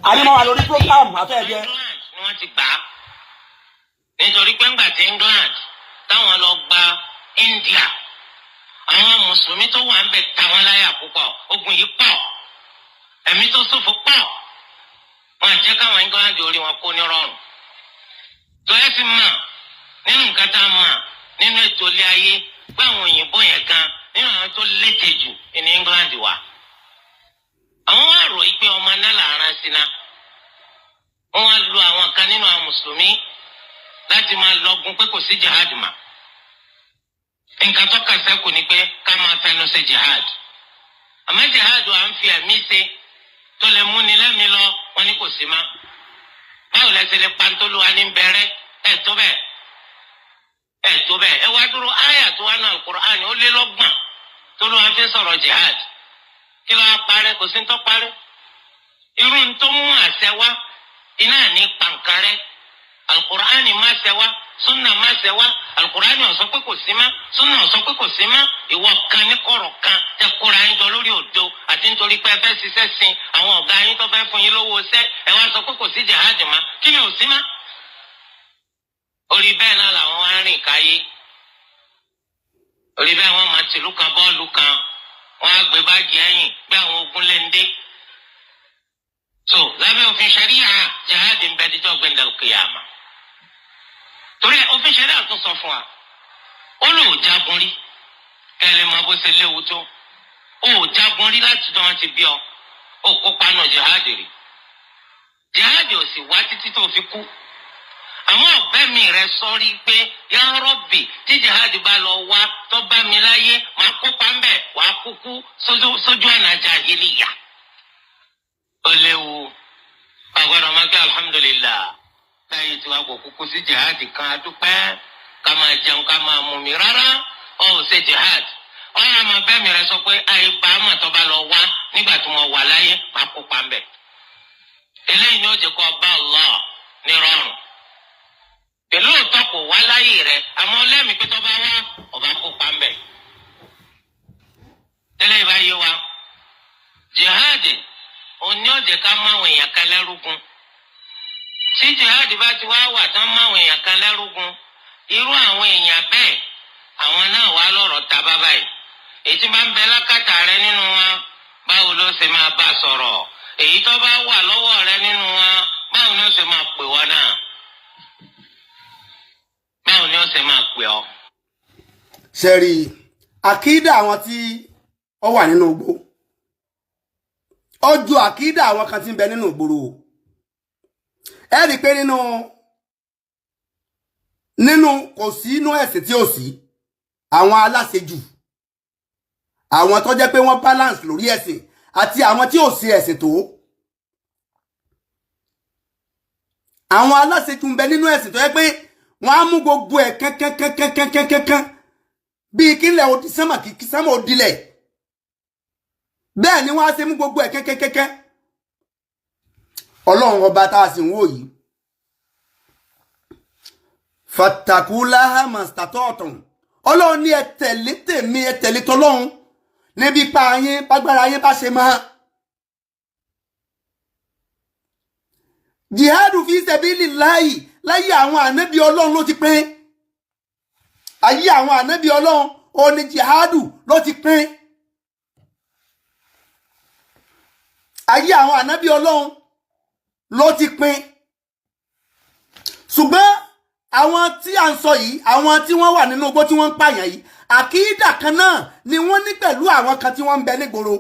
Àní mo wà lórí program afẹ́ jẹ́. England ni wọ́n ti gbà á, nítorí pé ńgbà tí England táwọn lọ gba India, àwọn mùsùlùmí tó wà ń bẹ̀ táwọn láyà púpọ̀. Ogun yìí pọ̀, ẹ̀mí tó ṣòfò pọ̀. Wọn àjẹ́ káwọn England orí wọn kó ní rọrùn. Tó ẹ sì mà nínú nǹkan tá a mà nínú ètò ilé ayé pé àwọn òyìnbó yẹn gan, nínú àwọn tó létè jù ní England wà, àwọn wá rò yí pé ọmọ náà làárá sí náà. Wọ́n wá lu àwọn kan nínú àwọn mùsùlùmí láti máa lọgun pé kò sí jihad mà. Nǹkan tó kà sẹ́kù ni pé ká máa fẹnu ṣe jihad, àmọ́ jihad à ń fi ẹ̀mí ṣe tó lè múni lẹ́mìí lọ, wọn ní kò sí má. Báwo lẹ ṣe lè pantólúwa ní bẹ̀rẹ̀? Ẹ̀ tó bẹ́ẹ̀, ẹ̀ tó bẹ́ẹ̀. Ẹ wá dúró, áyà tó wá náà, Al-Qur'an ó lé lọ́gbọ̀n tó ló wá fi sọ̀rọ̀ jihad. Kí ló wá parẹ́? Kò sí ń tọ́ parẹ́. Irú ń tó mú àṣẹ wá iná ní pàǹkárẹ́. Alukur'ani má ṣẹ wá, sunna má ṣẹ wá. Alukur'ani ó sọ pé kò sí má, sunna ó sọ pé kò sí má. Ìwọ kan ní kọ̀rọ̀ kan tẹ kóra ń jọ lórí òdo àti Nítorí pé ẹ fẹ́ ṣiṣẹ́ sin àwọn ọ̀gá yín tó fẹ́ fún yín lówó iṣẹ́, ẹ wá sọ pé kò sí jihad mọ́. Kí ni ò sí mọ́? Orí bẹ́ẹ̀ náà làwọn wá ń rìn káyé. Orí bẹ́ẹ̀ wọ́n máa tìlú kan bọ́ọ̀lù kan, wọ́n á gbé báàgì ẹ̀yìn bí àwọn ogun léńdé. So lábẹ́ òfin ṣẹ̀ríà, jihad ń bẹ díjọ́ gbẹ̀ndẹ̀ kìyàmà. Torí òfin ṣẹ̀ríà tún sọ fún wa, ó lò ó jagun rí, kẹ́lẹ́ mọ bó ṣe léwu tó. Ó jagun rí láti dán ti bí ọ, ó kópa nù jihad rí. Jihad ò sì wá títí tó fi kú. Àmọ́ ọ̀bẹ mi rẹ sọrí pé ya Rabbi, tí jihad bá lọ wá tó bá mi láyé, máa kópa ń bẹ̀. Wàá kúkú sójú ọ̀nà jahiliya. Ó léwu. Àgbàdo máa kí alhamdulillah láyé tí wàá kò kúkú sí jihad kan, adúpẹ́, ká máa jẹun, ká máa mú mi. Rárá, ọ ò ṣe jihad. Ọ̀rọ̀ àmọ́ bẹ́ẹ̀ mi rẹ sọ pé àyè bá àmọ̀ tó bá lọ wá nígbà tí mo wà láyé, máa kópa ń bẹ̀. Eléyìí ni ó jẹ́ kó bá Allah ní rọrùn. Pẹ̀lú òótọ́ kò wá láyé rẹ̀, àmọ́ lẹ́mìí pé tó bá wá, ọba kópa ń bẹ̀. Tẹ́lẹ̀ ìbá yé wa, jihad òní ó jẹ́ ká máwọn èèyàn kan lẹ́rúgun. Tí jihad bá ti wá wà tán, máwọn èèyàn kan lẹ́rúgun, irú àwọn èèyàn bẹ́ẹ̀, àwọn náà wá lọ́rọ̀ ta bábà yìí. Èyí tí bá ń bẹ lákàtà rẹ nínú wa, báwo ló ṣe máa bá sọ̀rọ̀? Èyí tó bá wà lọ́wọ́ rẹ nínú wa, báwo ni ó ṣe máa pè wọ́n náà? Báwo ni ó ṣe máa pè ọ́? Ṣẹ̀rí àkídà àwọn tí ó wà nínú igbó, ó ju àkídà àwọn kan tí ń bẹ nínú ìgboro. Ẹ rí i pé nínú kò sí inú ẹ̀sìn tí ò sí àwọn aláṣejù, àwọn tó jẹ́ pé wọ́n balance lórí ẹ̀sìn, àti àwọn tí ò sí ẹ̀sìn tó. Àwọn aláṣejù ń bẹ nínú ẹ̀sìn tó jẹ́ pé wọ́n á mú gbogbo ẹ̀ kẹ́kẹ́kẹ́kẹ́kẹ́kẹ́ bíi kílẹ̀ odi sánmà, kí sánmà òdilẹ̀. Bẹ́ẹ̀ ni wọ́n á ṣe mú gbogbo ẹ̀ kẹ́kẹ́kẹ́kẹ́. Ọlọ́run ọba tá a sì ń wò yìí, fatakulaha mastatọ́ọ̀tàn, Ọlọ́run ní ẹ tẹ̀lé tèmi, ẹ tẹ̀lé tọlọ́run níbi pa yín bágbára yín bá ṣe máa. Jihadu fi sabilillahi láyé àwọn ànábì Ọlọ́run ló ti pín. Ayé àwọn ànábì Ọlọ́run ó ní jihadu ló ti pín. Ayé àwọn ànábì Ọlọ́run ló ti pín. Ṣùgbọ́n àwọn tí à ń sọ yìí, àwọn tí wọ́n wà nínú igbó tí wọ́n ń pààyàn yìí, àkídà kan náà ni wọ́n ní pẹ̀lú àwọn kan tí wọ́n ń bẹ nígboro,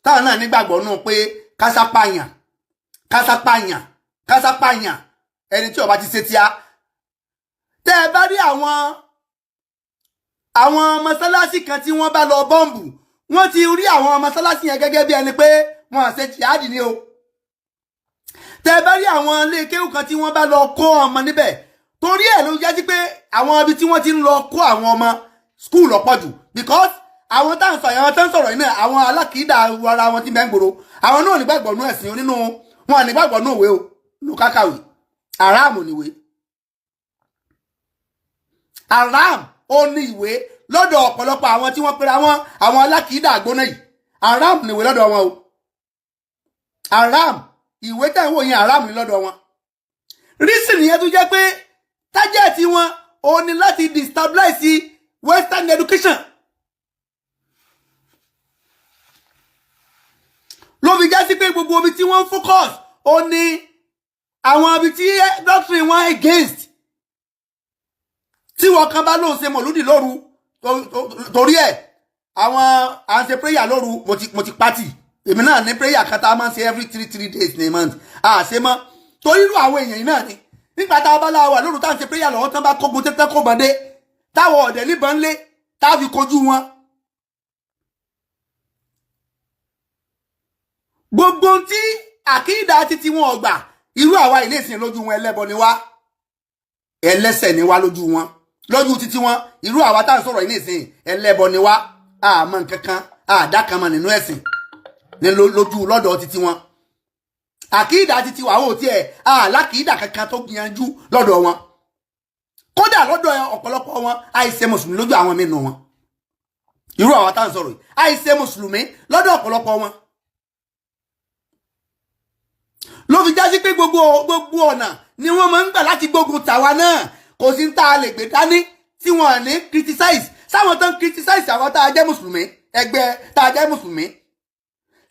táwọn náà nígbàgbọ́ nù pé kásápàyàn, kásápàyàn, kásápàyàn, ẹni tí ó bá ti ṣe tíá. Tẹ́ ẹ bá rí àwọn mọ́sálásí kan tí wọ́n bá lọ bọ́ǹbù, wọ́n ti rí àwọn mọ́sálásí yẹn gẹ́gẹ́ bí ẹni pé wọ́n àṣẹ jihadi ni o. Tẹ́ ẹ bá rí àwọn ilé kéwù kan tí wọ́n bá lọ kó ọmọ níbẹ̀, torí ẹ̀ ló jẹ́ sí pé àwọn ibi tí wọ́n ti ń lọ kó àwọn ọmọ school lọ́pọ̀ jù, because àwọn tá à ń sọ, àwọn tá ń sọ̀rọ̀ yìí náà, àwọn alákìídà ara wọn ti bẹ́ ń gbòòrò, àwọn náà nígbàgbọ́ nú ẹ̀sìn nínú wọn, nígbàgbọ́ nú òwe o, nú kákàwé. Aráàmù níwèé, aram ó ní ìwé lọ́dọ̀ ọ̀pọ̀lọpọ̀ àwọn tí wọ́n pera wọn àwọn alákìídà àgbóná yìí. Aram níwèé lọ́dọ̀ wọn o. Aram ìwé tẹ̀ ń wò yẹn, aram ní lọ́dọ̀ wọn. Reason yẹn tó jẹ́ pé tájẹ́ẹ̀tì wọn ò ní láti destabilize western education ló fi já sí pé gbogbo ibi tí wọ́n ń focus ó ní àwọn ibi tí doctrine wọn against. Tí wọn kan bá lóun ṣe mọ̀lúdì lóru, torí ẹ̀ àwọn à ń ṣe prayer lóru, mo ti pátì èmi náà ní prayer kan tá a máa ń ṣe every 3 3 days ní month, à ṣe mọ́ torí irú àwọn èèyàn yìí náà ni. Nígbà tá a bá láwà lóru tá à ń ṣe prayer lọ́wọ́, tán bá kógun tẹ́tẹ́ kó bọ̀dé, táwọn ọ̀dẹ̀ níbọn lé tá a fi kojú wọn. Gbogbo tí àkídà títí wọn ọgbà, irú àwa ilé ìsìn lójú wọn, ẹlẹ́bọ ni wá, ẹlẹ́sẹ̀ ni wá lójú wọn, lójú títí wọn. Irú àwa tá à ń sọ̀rọ̀ yìí nísìnyí, ẹlẹ́bọ ni wá, àmọ́ nǹkan kan àdá kan mọ̀ nínú ẹ̀sìn ní lójú lọ́dọ̀ títí wọn. Àkídà títí wà ó tiẹ̀ àlákìídà kankan tó gbìyànjú lọ́dọ̀ wọn. Kódà lọ́dọ̀ ọ̀pọ̀lọpọ̀ wọn, àìṣe mùsùlùmí lójú àwọn mìíràn wọn. Irú àwa tá à ń sọ̀rọ̀ yìí, àìṣe mùsùlùmí lọ́dọ̀ ọ̀pọ̀lọpọ̀ wọn. Ló fi já sí pé gbogbo ọ̀nà ni wọ́n máa ń gbà láti gbógun tàwa náà. Kò sí tá a lè gbé dání tí wọ́n ní criticize. Sáwọn tó ń criticize àwọn tá a jẹ́ mùsùlùmí, ẹgbẹ́ tá a jẹ́ mùsùlùmí,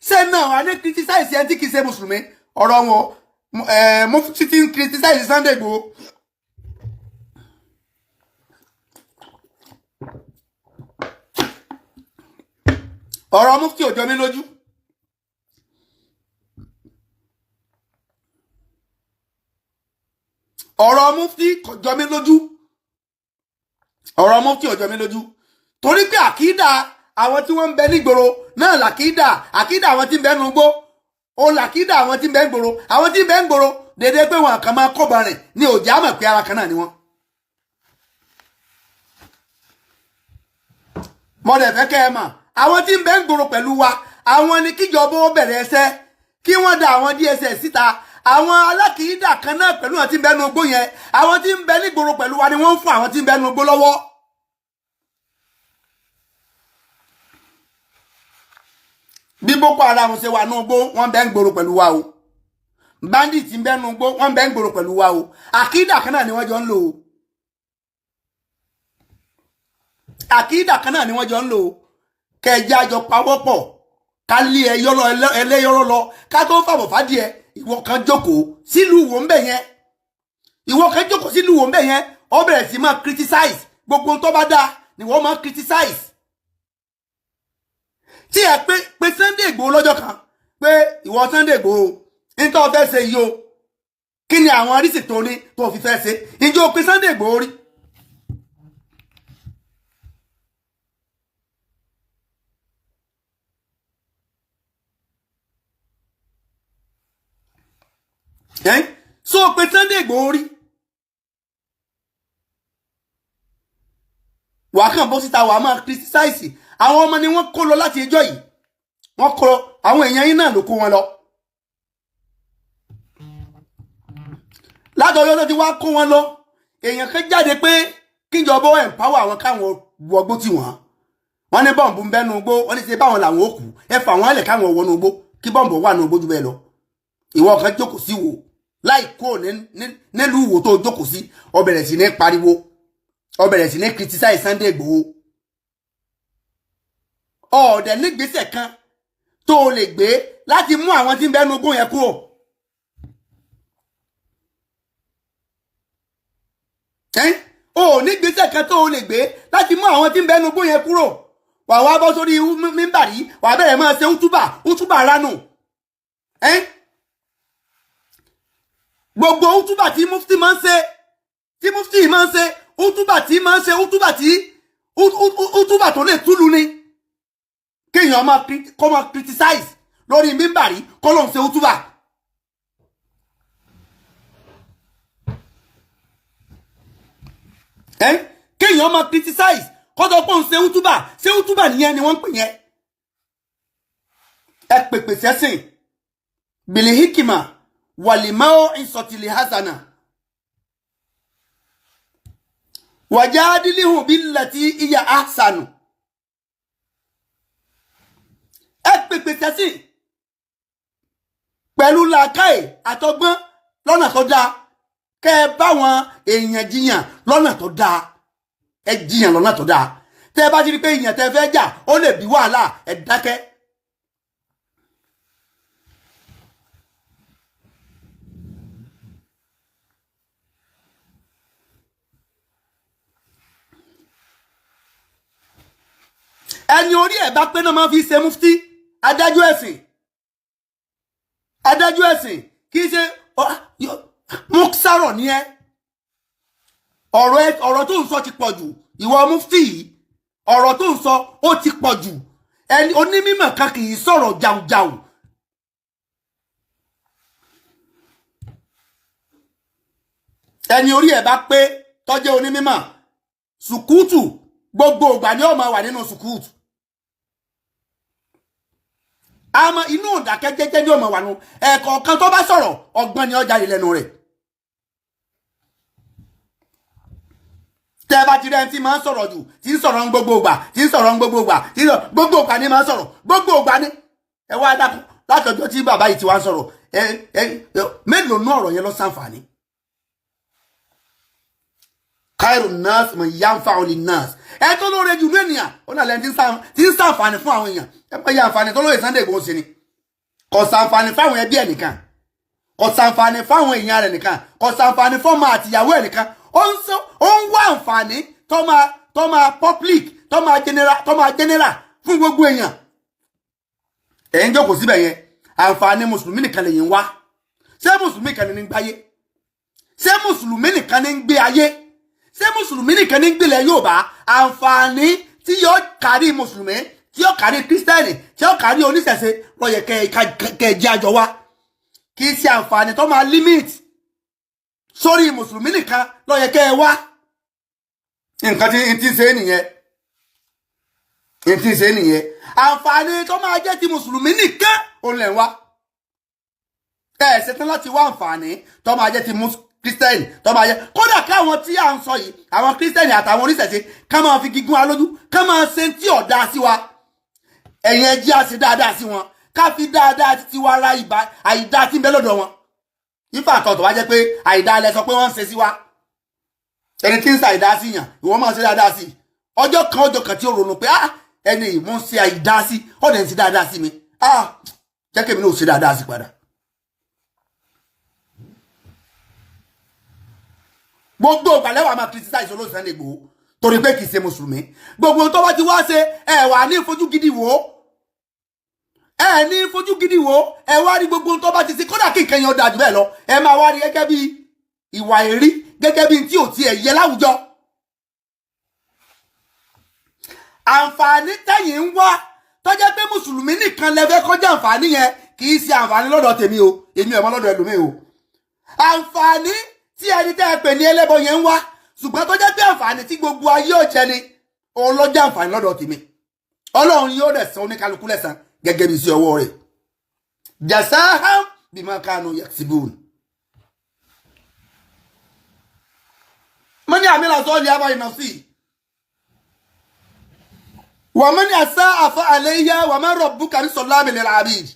ṣé náà wà ní criticize ẹni tí kì í ṣe mùsùlùmí? Ọ̀rọ̀ wọn, mufti ti ń criticize Sunday Igboho. Ọ̀rọ̀ mufti ò jọ mí lójú. Ọ̀rọ̀ mufti kò jọ mí lójú. Ọ̀rọ̀ mufti ò jọ mí lójú torí pé àkídà àwọn tí wọ́n ń bẹ nígboro náà làkídà. Àkídà àwọn tí ń bẹ nugbó ó làkídà àwọn tí ń bẹ ń gboro. Àwọn tí ń bẹ ń gboro dédé pé wọn kàn máa kọ́ba rìn ní òjá mọ̀ pé ara kan náà ni wọ́n. Mo dẹ̀ fẹ́ kẹ́ ẹ mọ̀, àwọn tí ń bẹ ń gboro pẹ̀lú wa, àwọn ni kíjọba ó bẹ̀rẹ̀ ẹsẹ̀ kí wọ́n da àwọn DSS síta. Àwọn alákìídà kan náà pẹ̀lú àwọn tí ń bẹ nugbó yẹn, àwọn tí ń bẹ nígboro pẹ̀lú wa ni wọ́n ń fún àwọn tí ń bẹ nugbó lọ́wọ́. Bí Boko Haram ṣe wà nugbó, wọ́n bẹ ń gboro pẹ̀lú wa o. Bandit ń bẹ nugbó, wọ́n bẹ ń gboro pẹ̀lú wa o. Àkídà kan náà ni wọ́n jọ ń lò o. Àkídà kan náà ni wọ́n jọ ń lò o. Kẹjá jọ pawọ́pọ̀ ká lé ẹlẹ́yọrọ lọ ká tó fàbọ̀ fàdíẹ. Ìwọ kan jókòó sílùú wo ń bẹ̀ yẹn, ìwọ kan jókòó sílùú wo ń bẹ̀ yẹn, ó bẹ̀rẹ̀ sí máa criticize gbogbo tó bá dáa ni wọ́n máa criticize. Tí ẹ pé pé Sunday Igboho lọ́jọ́ kan pé ìwọ Sunday Igboho, nítorí o fẹ́ ṣe yìí o, kí ni àwọn arísì tó ní tó fi fẹ́ ṣe? Ìjọ pé Sunday Igboho rí? So pé Sunday Igboho rí? Wàá kàn bọ́ síta, wàá máa criticize. Àwọn ọmọ ni wọ́n kó lọ láti ẹjọ́ yìí, wọ́n kó àwọn èèyàn yín náà ló kó wọn lọ. Látọjọ́ tó ti wá kó wọn lọ, èèyàn kan jáde pé kíjọba ó empower àwọn káwọn wọgbó tì wọ́n. Wọ́n ní bọ́ǹbù ń bẹ́nu gbó, wọ́n ní ṣe báwọn làwọn ó kú, ẹ fà wọ́n lẹ̀ káwọn wọnú gbó, kí bọ́ǹbù wà nù gbó jù bẹ́ẹ̀ lọ. Ìwọ kan jókòó sí wò láì kó nílùú wo tó jókòó sí, ó bẹ̀rẹ̀ sí ní pariwo, ó bẹ̀rẹ̀ sí ní criticize Sunday Igboho. Ọ̀ọ́dẹ̀ nígbésẹ̀ kan tó o lè gbé láti mú àwọn tí ń bẹ́nu ogún yẹn kúrò. O nígbésẹ̀ kan tó o lè gbé láti mú àwọn tí ń bẹ́nu ogún yẹn kúrò. Wà wá bọ́ sórí mímbàrí, wà bẹ̀rẹ̀ máa ṣe útúbà útúbà ránù. Gbogbo útúbà tí mufti máa ń ṣe, tí mufti máa ń ṣe, útúbà tí máa ń ṣe, útúbà tí útúbà tó lè túlù ni. Kéèyàn máa kó máa criticize lórí mímbàrí kó lóun ṣe útúbà. Kéèyàn máa criticize kó tó pọ̀ ń ṣe útúbà, ṣe útúbà nìyẹn ni wọ́n ń pè yẹn. Ẹ pèpè sẹ́sìn bilihikima walimao isọtìlì hasana wàjádìlíhùn billati iya ahsanu. Ẹ pèpè sẹ́sìn pẹ̀lú làákàyè àtọgbọ́n lọ́nà tó dáa, kẹ́ ẹ bá wọn èèyàn jiyàn lọ́nà tó dáa. Ẹ jiyàn lọ́nà tó dáa. Tẹ́ ẹ bá ti rí pé èèyàn tẹ́ fẹ́ jà ó lè bí wàhálà, ẹ dákẹ́. Ẹni orí ẹ̀ bá pé náà máa fi ṣe mufti, adájọ́ ẹ̀sìn. Adájọ́ ẹ̀sìn kì í ṣe muksarọ̀ ni ẹ. Ọ̀rọ̀ tó ń sọ ti pọ̀ jù. Ìwọ mufti yìí, ọ̀rọ̀ tó ń sọ ó ti pọ̀ jù. Ẹni onímọ̀ kan kì í sọ̀rọ̀ jàùjàù. Ẹni orí ẹ̀ bá pé tó jẹ́ onímọ̀, sùkúùtù gbogbo ìgbà ni ó máa wà nínú sùkúùtù. Àmọ́ inú ìdákẹ́jẹ́jẹ́ ni ó máa wà nù. Ẹ̀ẹ̀kọ̀ọ̀kan tó bá sọ̀rọ̀, ọgbọ́n ni ó jáde lẹ́nu rẹ̀. Tẹ́ bá ti rí ẹni tí máa ń sọ̀rọ̀ jù, tí ń sọ̀rọ̀ ń gbogbo ìgbà, tí ń sọ̀rọ̀ ń gbogbo ìgbà, tí ń sọ̀rọ̀ gbogbo ìgbà ni máa ń sọ̀rọ̀ gbogbo ìgbà ni. Ẹ wá dákun, látọjọ́ tí bàbá yìí ti wá ń sọ̀rọ̀, Ẹ ẹ mélòó nú ọ̀rọ̀ yẹn ló ṣàǹfààní? Khairu nas man yanfa'u linnas. Ẹ tó lóore jù ní ènìyàn ó náà lẹ́ni tí ń ṣàǹfààní fún àwọn èèyàn. Ẹ bá yẹ àǹfààní tó lóye Sunday Igboho ṣe ni, kò ṣàǹfààní fáwọn ẹbí ẹ̀ nìkan, kò ṣàǹfààní fáwọn èèyàn rẹ̀ nìkan, kò ṣàǹfààní fọ́mọ àtìyàwó ẹ̀ nìkan. Ó ń wá àǹfààní tó máa public, tó máa general fún gbogbo èèyàn. Ẹ̀yin jókòó síbẹ̀ yẹn, àǹfààní mùsùlùmí nìkan lè yín wá. Ṣé mùsùlùmí kan ní ń gbáyé? Ṣé mùsùlùmí nìkan ní ń gbé ayé? Ṣé mùsùlùmí nìkan ní ń gbélé Yorùbá? Àǹfààní tí yóò kárí mùsùlùmí, tí yóò kárí kírísítẹ́nì, tí yóò kárí oníṣẹ̀ṣe ló yẹ kẹ́ ẹ jẹ́ àjọ wa. Kì í ṣe àǹfààní tó máa limit sórí mùsùlùmí nìkan ló yẹ kẹ́ ẹ wá. Nǹkan tí n ti ṣe nìyẹn, n ti ṣe nìyẹn. Àǹfààní tó máa jẹ́ ti mùsùlùmí nìkan òun lẹ̀ ń wá. Ẹ ṣetán láti wá àǹfààní tó máa jẹ́ ti kírísítẹ́nì, tó máa jẹ́ kódà káwọn tí à ń sọ yìí, àwọn kírísítẹ́nì àtàwọn oníṣẹ̀ṣe, ká máa fi gígùn alójú, ká máa ṣe tí ọ̀dà sí wa. Ẹ̀yin ẹ jẹ́ á ṣe dáadáa sí wọn, ká fi dáadáa títí wá ra ìbá àìdá tí ń bẹ lọ́dọ̀ wọn. Ifá àtọ̀tọ̀ wá jẹ́ pé àìdá lẹ sọ pé wọ́n ń ṣe sí wa. Ẹni tí ń sa àìdá sí yàn, ìwọ máa ṣe dáadáa sí. Ọjọ́ kan, ọjọ́ kan tí ó ronú pé, ah, ẹni yìí mo ń ṣe àìdá sí, ọ̀dẹ̀ ń ṣe dáadáa sí mi, ah, jẹ́ kí èmi náà ṣe dáadáa sí padà. Gbogbo ìgbàlẹ̀ wa máa criticize olóòtú Sunday Igboho torí pé kì í ṣe mùsùlùmí. Gbogbo tó bá ti wá ṣe, ẹ wà ní fojú gidi wò ó, ẹ ní fojú gidi wò ó. Ẹ wá rí gbogbo tó bá ti ṣe, kódà kí nǹkan yẹn ó dáa jù bẹ́ẹ̀ lọ, ẹ máa wá rí gẹ́gẹ́ bí ìwà èrí, gẹ́gẹ́ bí tí ò tiẹ̀ yẹ láwùjọ. Àǹfààní tẹ̀yìn ń wá tó jẹ́ pé mùsùlùmí nìkan lẹ fẹ́ kọjá, àǹfààní yẹn kì í ṣe àǹfààní lọ́dọ̀ tèmi o. Èmi ò mọ̀ lọ́dọ̀ ẹlòmíì o. Àǹfààní tí ẹni tẹ́ ẹ pè ní ẹlẹ́bọ yẹn ń wá, ṣùgbọ́n tó jẹ́ pé àǹfààní tí gbogbo ayé ò jẹ ni, òun ló jẹ́ àǹfààní lọ́dọ̀ tèmi. Ọlọ́run yóò dẹ̀ san oníkálukú lẹ́san gẹ́gẹ́ bí sí ọwọ́ rẹ̀, jasaham bima kanu yaksibun. Mọ́ní àmì làṣọ ní abáyé náà sí wà mọ́ní àṣà àfa àlẹ́yà wà má rabbuka ní sọ̀lámì lil abid.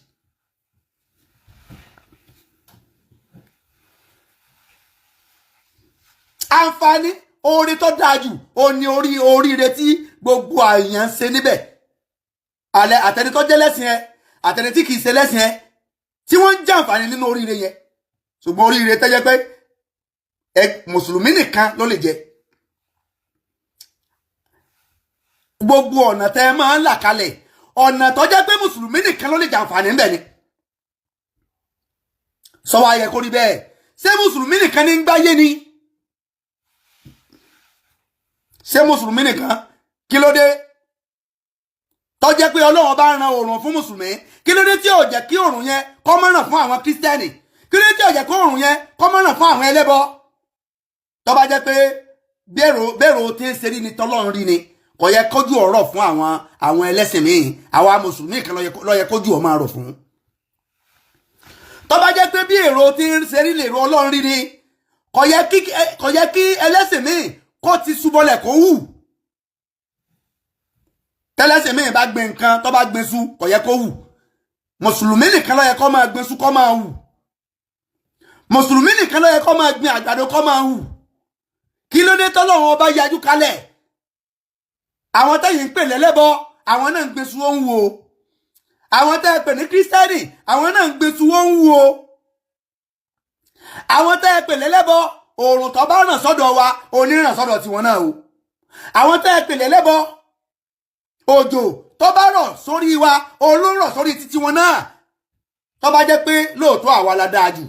Àǹfààní oore tó dáa jù ó ní orí oríire tí gbogbo àyàn ń ṣe níbẹ̀ alẹ́, àtẹni tó jẹ́ lẹ́sìn ẹ, àtẹni tí kìí ṣe lẹ́sìn ẹ, tí wọ́n ń jàǹfààní nínú oríire yẹn. Ṣùgbọ́n oríire tẹ́jẹ́ pé ẹ mùsùlùmí nìkan ló lè jẹ, gbogbo ọ̀nà tẹ́ ẹ máa ń là kalẹ̀, ọ̀nà tó jẹ́ pé mùsùlùmí nìkan ló lè jàǹfààní ńbẹ̀ ni. Sọ wá yẹ kó rí bẹ́ẹ̀? Ṣé mùsùlùmí nìkan ní ń gbáyé ni? Ṣé mùsùlùmí nìkan? Kí ló dé tó jẹ́ pé Ọlọ́run bá ran òòrùn fún mùsùlùmí? Kí ló dé tí ò jẹ́ kí òòrùn yẹn kó má ràn fún àwọn kírísítẹ́nì? Kí ló dé tí ò jẹ́ kí òòrùn yẹn kó má ràn fún àwọn ẹlẹ́bọ? Tó bá jẹ́ pé bẹ́ẹ̀rò tí ń ṣe rí ni tọ́lọ́run rí ni, kò yẹ kójú ọ̀rọ̀ fún àwọn ẹlẹ́sìn míì. Àwa mùsùlùmí kan ló yẹ kójú ọ̀ máa rọ̀ fún. Tó bá jẹ́ pé bí èrò tí ń ṣe rí lèrò Ọlọ́run rí ni, kò yẹ kí ẹlẹ́sìn míì kó ti súbọlẹ̀ kó wù. Tẹ́lẹ́sìn míì bá gbin nǹkan, tó bá gbin sú, kò yẹ kó wù. Mùsùlùmí nìkan ló yẹ kó máa gbin sú kó máa wù. Mùsùlùmí nìkan ló yẹ kó máa gbin àgbàdo kó máa wù. Kí ló dé tọ́lọ́run ọba yájú kalẹ̀? Àwọn tẹ́yìn ń pè lẹ́lẹ́bọ, àwọn náà ń gbin sú, ó ń wù o. Àwọn tẹ́ ẹ pè ní kírísítẹ́nì, àwọn náà ń gbin sú, ó ń wù o. Àwọn tẹ́ ẹ pè lẹ́lẹ́bọ, òòrùn tó bá ràn sọ́dọ̀ wa, oníràn sọ́dọ̀ tiwọn náà o. Àwọn tẹ́ ẹ pè lẹ́lẹ́bọ, òjò tó bá rọ̀ sórí wa, olórọ̀ sórí títí wọn náà. Tó bá jẹ́ pé lóòótọ́ àwa la dáa jù,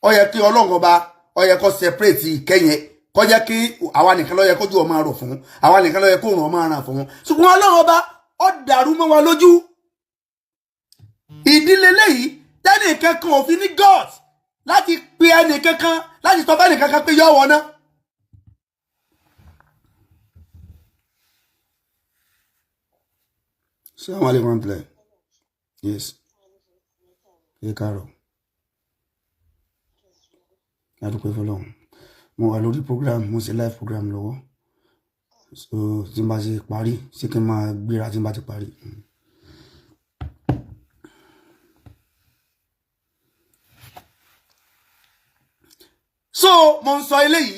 ó yẹ kí Ọlọ́run ọba, ó yẹ kó separate ìkẹyìn, kó jẹ́ kí àwa nìkan ló yẹ kójú ọmọ rọ̀ fún, àwa nìkan ló yẹ kó rùn ọmọ ràn fún. Ṣùgbọ́n Ọlọ́run ọba ó dàrú mọ́ wa lójú. Ìdílé léyìí tẹ́nì kankan ò fi ní God láti pe ẹnì kankan, láti sọ fẹ́nì kankan pé yọ wọ náà. Assalamu alaikum warahmatullahi. Yes. Ẹ káàárọ̀. A dúpẹ́ fọ́lọ́run. Mo wà lórí program, mo ṣe live program lọ́wọ́. So tí n bá ṣe parí, ṣé kí n máa gbéra tí n bá ti parí? So mo ń sọ eléyìí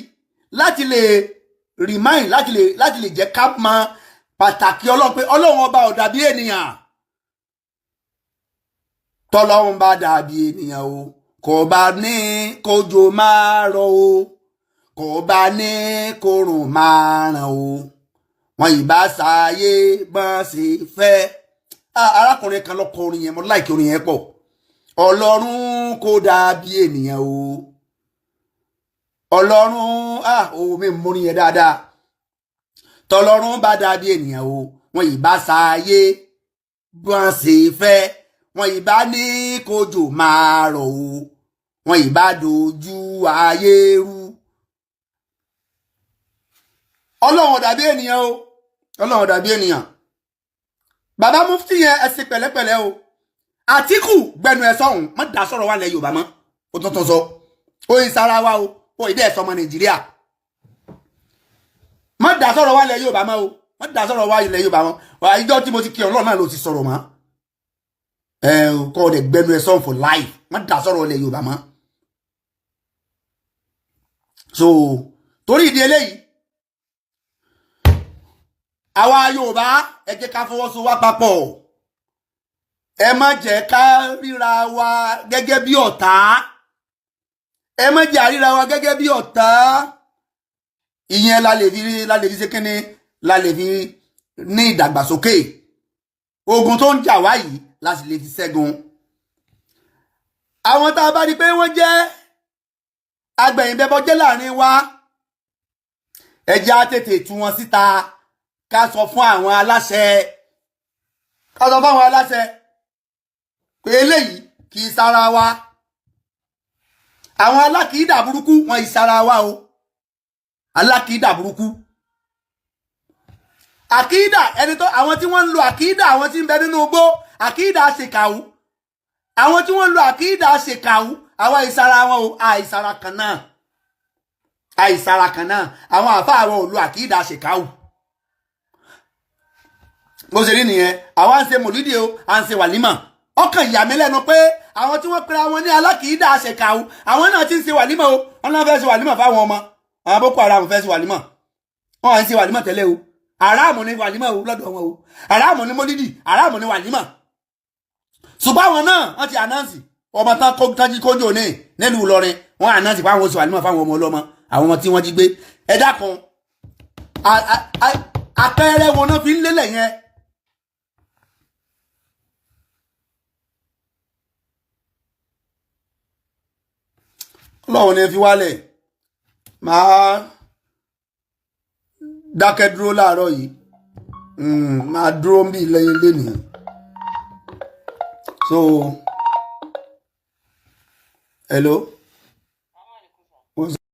láti lè remind, láti lè jẹ́ ká mọ pàtàkì Ọlọ́run, pé Ọlọ́run ọba ò dàbí ènìyàn. Tọ́lọ́run bá dàbí ènìyàn o, kò bá ní kójò máa rọ̀ o, kò bá ní kórùn máa ràn o, wọn ìbá ṣàyè bọ́n ṣe fẹ́. Arákùnrin kan ló kọ orin yẹn, mo like orin yẹn pọ̀. Ọlọ́run kò dàbí ènìyàn o, Ọlọ́run, òun mi mú orin yẹn dáadáa. Tọlọ́run bá dàbí ènìyàn o, wọn ìbá ṣàyè bọ́n ṣe fẹ́, wọn ìbá ní kójò máa rọ̀ o, wọn ìbá dojú ayé rú. Ọlọ́run ò dàbí ènìyàn o, Ọlọ́run ò dàbí ènìyàn. Bàbá mufti yẹn, ẹ ṣe pẹ̀lẹ́pẹ̀lẹ́ o. Àtíkù, gbẹnu ẹ sọ̀hún, má dá sọ̀rọ̀ wà lẹ̀ Yorùbá mọ́. Ó tuntun sọ ó yìí sára wa o, ó yìí dẹ́ sọmọ Nàìjíríà. Má dá sọ̀rọ̀ wà lẹ̀ Yorùbá mọ́ o, má dá sọ̀rọ̀ wà lẹ̀ Yorùbá mọ́. Wà ìjọ tí mo ti kí Ọlọ́run náà ló ti sọ̀rọ̀ mọ́ ẹ. Kọ́ ọ dẹ̀ gbẹnu ẹ sọ̀hún for life, má dá sọ̀rọ̀ lẹ̀ Yorùbá mọ́. So torí ìdí eléyìí, àwa Yorùbá, ẹ jẹ́ ká fọwọ́sowọ́ papọ̀. Ẹ má jẹ́ ká ríra wa gẹ́gẹ́ bí ọ̀tá, ẹ má jẹ́ àríra wa gẹ́gẹ́ bí ọ̀tá. Ìyẹn la lè fi ṣe kínní, la lè fi ní ìdàgbàsókè. Ogun tó ń jà wá yìí la sì lè fi ṣẹ́gun. Àwọn tá a bá rí pé wọ́n jẹ́ agbẹ̀yìnbẹ́bọ jẹ́ láàrin wa, ẹ jẹ́ á tètè tú wọn síta, ká sọ fún àwọn aláṣẹ, ká sọ fún àwọn aláṣẹ pé eléyìí kì í sára wa. Àwọn alákìídà burúkú wọn ì sára wa o. Alákìídà burúkú, àkìídà ẹni tó, àwọn tí wọ́n ń lo àkìídà, àwọn tí ń bẹ nínú igbó, àkìídà ṣèkàwù, àwọn tí wọ́n ń lo àkìídà ṣèkàwù, àwọn ìsara wọn o. Àìsara kan náà, àìsara kan náà. Àwọn àfa àwọn ò lo àkìídà ṣèkàwù. Bó ṣe rí nìyẹn. Àwa ń ṣe mòlídìí o, à ń ṣe wàlímà. Ọkàn ìyà mi lẹ́nu pé àwọn tí wọ́n pera wọn ní alákìídà ṣèkàwù, àwọn náà ti ń ṣe wàlímà o. Wọn náà fẹ́ ṣe wàlímà fáwọn ọmọ àwọn Boko Haram, fẹ́ ṣe wàlímà. Wọn à ń ṣe wàlímà tẹ́lẹ̀ o. Àràmù ni wàlímà o lọ́dọ̀ wọn o, àràmù ni mólídì, àràmù ni wàlímà. Ṣùgbọ́n àwọn náà wọ́n ti announce ọmọ tán kó tán jí kójó ní nílùú Ìlọrin. Wọ́n announce pé àwọn oṣù wàlímà fáwọn ọmọ ọlọ́mọ, àwọn ọmọ tí wọ́n jí gbé. Ẹ dákun, àpẹẹrẹ wo náà fi ń lélẹ̀ yẹn? Ọlọ́run ní fi wálẹ̀. Máa dákẹ́ dúró láàárọ̀ yìí, máa dúró ń bí lẹ́yìn lénìí. So hello.